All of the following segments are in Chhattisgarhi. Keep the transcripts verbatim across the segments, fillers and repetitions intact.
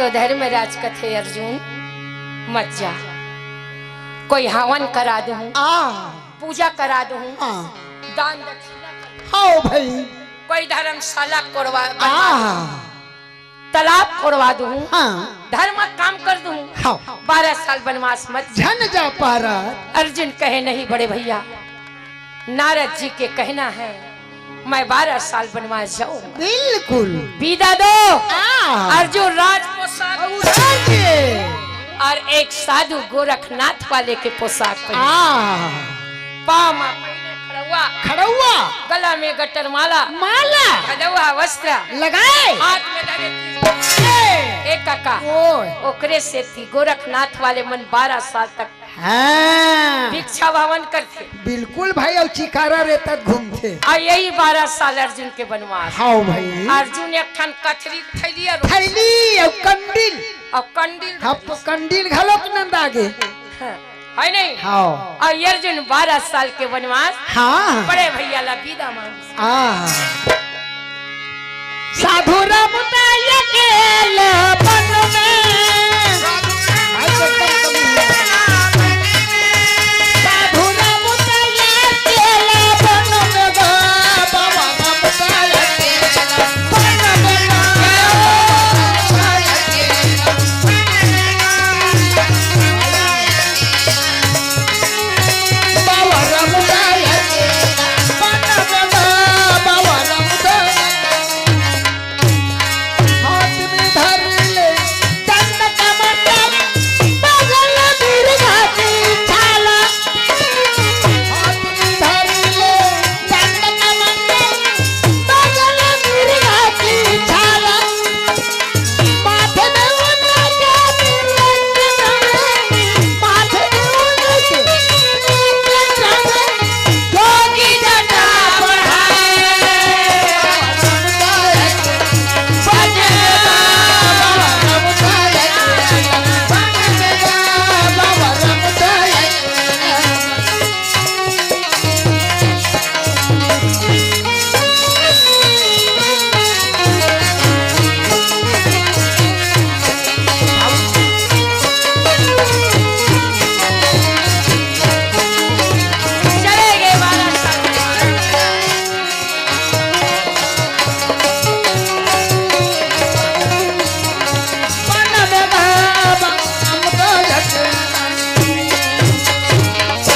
तो धर्मराज कथे, "अर्जुन, मत जा, कोई हवन करा दूं, आ। पूजा करा दूं, हाँ। दान दक्षिणा कर दूं।" हाँ भाई। कोई धर्मशाला कोड़वा, बनवा दूं, आ। तालाब कोड़वा दूं, हाँ। धर्म काम कर दूं, हाँ। बारह साल वनवास मत जा।" झन जा पारा। अर्जुन कहे, "नहीं बड़े भैया, नारद जी के कहना है, मैं बारह साल वनवास जाऊंगा।" बिल्कुल। विदा दो। आ। अर्जुन राज पोशाक उतार के। और एक साधु गोरखनाथ वाले के पोशाक पहने। आ। पाँव में पहने खड़ौआ। खड़ौआ। गला में गटर माला। माला। खदौआ वस्त्र। लगाए। हाथ में धरे। ए। ए काका। ओए। ओकरे सेती गोरखनाथ वाले मन बारह साल तक हाँ। भिक्षा भवन करथे। बिल्कुल भाई, अउ चिकारा रेतत घूमथे। अउ यही बारह साल अर्जुन के वनवास। हाँ भाई। अर्जुन एक ठन कथरी थैली अउ थैली अउ कंडील। अउ कंडील। हाँ, प-, कंडील घलोक नंदा गे। हाँ, है नहीं? हाँ। अउ अर्जुन बारह साल के वनवास। हाँ। बड़े भैया ला विदा मांग। आ। साधु राम दाई अकेला वन में। साधु राम दाई अकेला वन में गा, बाबा राम दाई अकेला वन में गा।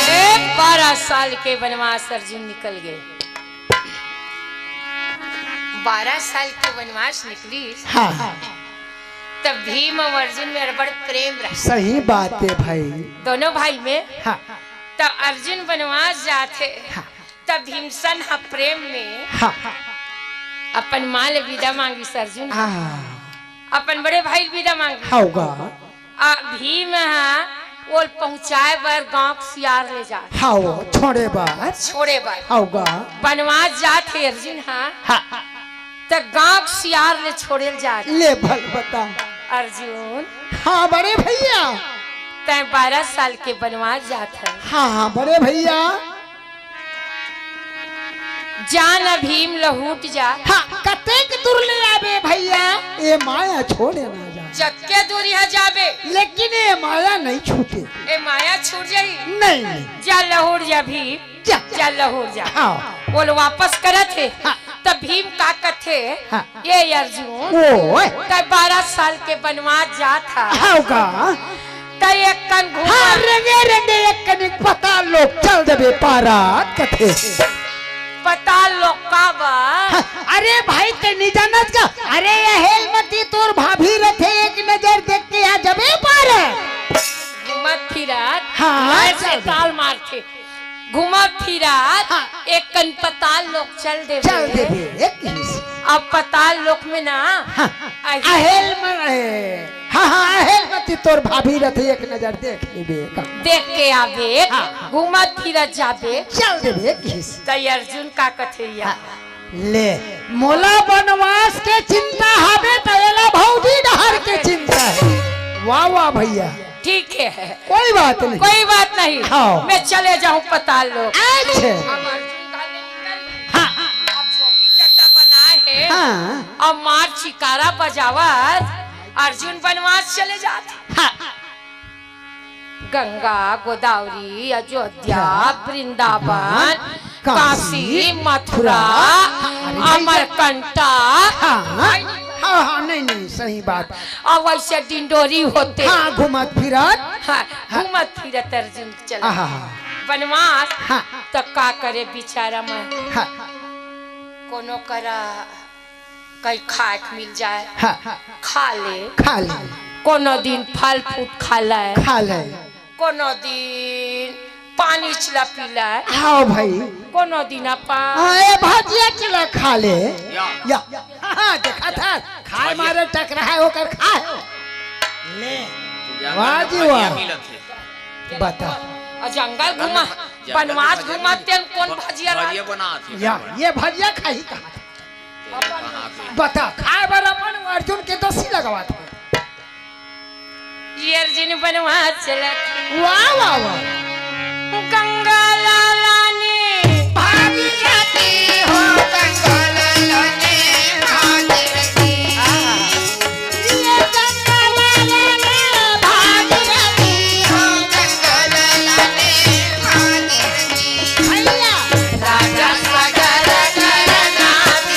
ए, बारह साल के वनवास अर्जुन निकल गे। बारह साल के वनवास निकलिस। हाँ। तब भीम अउ अर्जुन में अड़बड़ प्रेम रहे। सही बात है भाई। दोनों भाई में। हाँ। तब अर्जुन वनवास जाथे। हाँ। तब भीमसन ह प्रेम में हाँ। अपन माँ ले विदा मांगिस अर्जुन। हाँ। अपन बड़े भाई ले विदा मांगिस। हव गा। आ भीम ह ओल पहुँचाए बर गाँव के सियार ले जात। हव, छोड़े बर। छोड़े बर। हव गा। बनवास जात हे अर्जुन ह। हाँ। त गाँव के सियार ले छोड़े ल जात। ले भल बता। अर्जुन। हाँ बड़े भैया। तैं बारह साल के बनवास जात हे। हाँ, हाँ बड़े भैया। जा न भीम लहुट जा। हाँ, कतेक दूर ले आबे भैया, ए माया छोड़े ना जा। जतके दूरी ह जाबे। लेकिन ए माया नहीं छूटे। ए माया छूट जाही। नहीं, नहीं। जा लहुट जा भीम। जा। जा लहुट जा। हाँ। ओल वापस करत हे। हाँ। त भीम का कथे? हाँ। ए अर्जुन, ओए। तैं बारह साल के बनवास जात हस। हव गा। तैं एक कन घूम। हाँ, रेंगे रेंगे एक कनिक पताल लोक चल देबे पारा कथे। पताल लोक काबर? हाँ, अरे भाई तैं नी जानस का? अरे ए हेलमती तोर भाभी रथे, एक नजर देख के आ जबे पारा। घूमत फिरत हाँ, ऐसे चल। ताल मारथे। घूमत फिरत हाँ। एक कन पताल लोक चल देबे। चल देबे, एक ही से। अब पताल लोक में ना, हाँ। अहे-, अहेल में रहे। हाँ, हाँ, अहेल में ती तोर भाभी रथे, एक नजर देख लेबे। देख के आबे, हाँ। घूमत फिरत जाबे। चल देबे, एक ही से। त अर्जुन का कथे या? हाँ। ले, मोला बनवास के चिंता हवे, त एला भौजी डहर के चिंता हे। वाह, वाह भैया। ठीक है। कोई बात नहीं। कोई बात नहीं। हाँ। मैं चले जाऊं पताल लोक। अच्छा। अब अर्जुन का ले निकल। हाँ। अब झोंकी चट्टा बनाए हे। हाँ। अब मार चिकारा बजावत। अर्जुन बनवास चले जाथे। हाँ। गंगा, गोदावरी, अयोध्या, हाँ। वृंदावन, हाँ। काशी, काशी, मथुरा, मथुरा, हाँ, अरे, अमरकंटा। हाँ, हाँ, हाँ, नहीं, नहीं, सही बात। अउ वइसे डिंडोरी होथे। हाँ, घूमत फिरत। हाँ, हाँ। घूमत फिरत अर्जुन चला। आहा। बनवास। हाँ। त का करे बिचारा मन। हाँ। कोनो करा कहीं खाए के मिल जाए, हाँ। खा ले। खा ले। कोनो दिन फल फ्रूट खा ले। खा ले। कोनो दिन पानी चला पी ले। हाँ भाई। कोनो दिन अपन हाँ, ए भजिया चला खा ले। या। या। हाँ, देखा था, खाए भजिया। मारे टकराए होकर खाए। ले। वाह जी वाह। भजिया मिलत हे। बता। अउ जंगल घूमा, जंगल में बनवास भजिया घूमा, मिलत। तेन कोन ब-, भजिया भजिया रहा? बनात हे। या, ये भजिया खाही कहाँ? बता, खाए बर अपन अर्जुन के दसी लगावत हे। ये अर्जुन बनवास चलत हे। वाह, वाह, वाह। गंगा लाला ने भागीरथी हो, गंगा लाला ने भागीरथी। आहा। ये गंगा लाला ने भागीरथी हो, गंगा लाला ने भागीरथी। भैया। राजा सगर करनाथी।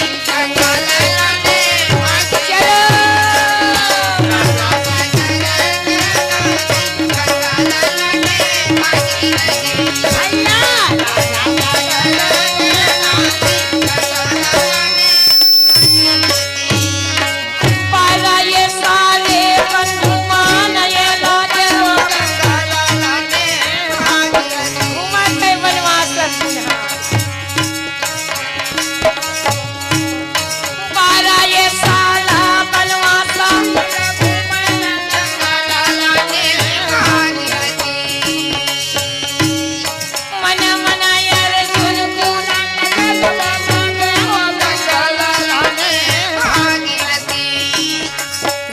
बारा ये साला बनवासा। मन मन अर्जुन को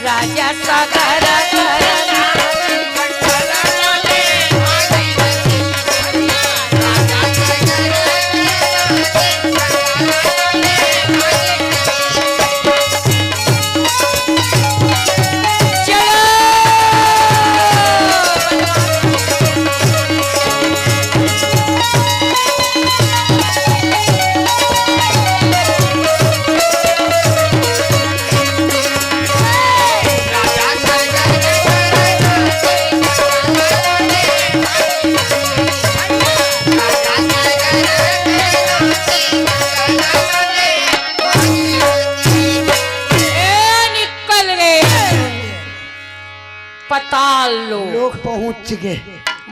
राजा सागर ए, निकल गे पताल लोक। लोक पहुँच गे।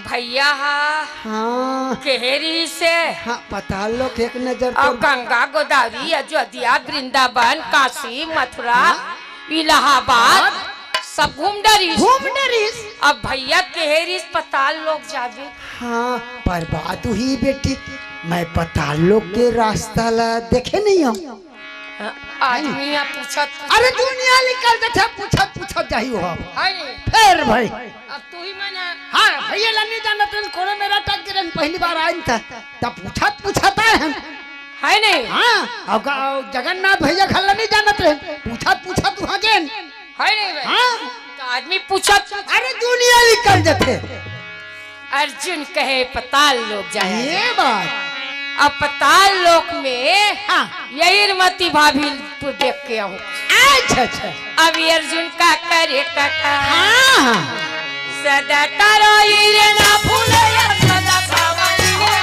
भैया हा हाँ। केहे रिहिस हे। हाँ, पताल लोक एक नजर अउ तो गंगा, गोदावरी, अयोध्या, वृंदावन, काशी, मथुरा, हाँ। इलाहाबाद, हाँ। सब घूम डरिस। घूम डरिस। अब भैया केहे रिहिस पताल लोक जाबे। हाँ, पर बात उही बेटी, मैं पताल लोक के रास्ता ला देखे नहीं हूँ। आदमी ह पूछत, अरे दुनिया निकल जथे, पूछत, पूछत जाही हो। है नहीं? फेर भाई। अब तू ही मन ह। हाँ, भैया ला नहीं जानत रहन, कोनो मेरा टक गिरन, पहली बार आइन त, तब पूछत, पूछत आए हम। है नहीं? हाँ, अब का-, जगन्नाथ भैया घर ला नहीं जानत रहन, पूछत, पूछत वहाँ गेन। है नहीं भाई? हाँ। तो आदमी पूछत, अरे दुनिया निकल जथे। अर्जुन कहे पताल लोक जाए। ये बात। अब पताल लोक में हाँ। यही रमती भाभी को देख के आऊं। अच्छा, अच्छा। अब ये अर्जुन का करे काका। हाँ, हाँ। सदा तारो हीरे ना फूले या सदा सावन हो।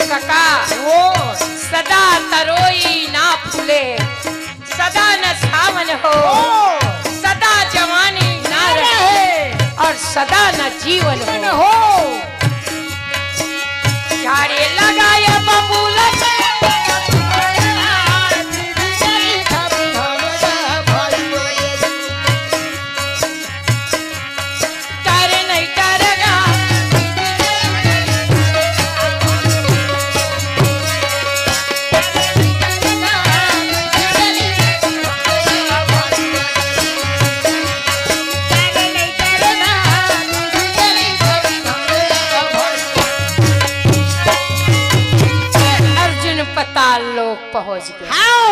कका, ओ। सदा तरोई ना फूले, सदा न सावन हो, ओ। सदा जवानी ना रहे, रहे। और सदा न जीवन हो। जीवन हो। झाड़े लगाए बबूल के। डरे नहीं डरेगा। पहुंच गया। हाँ।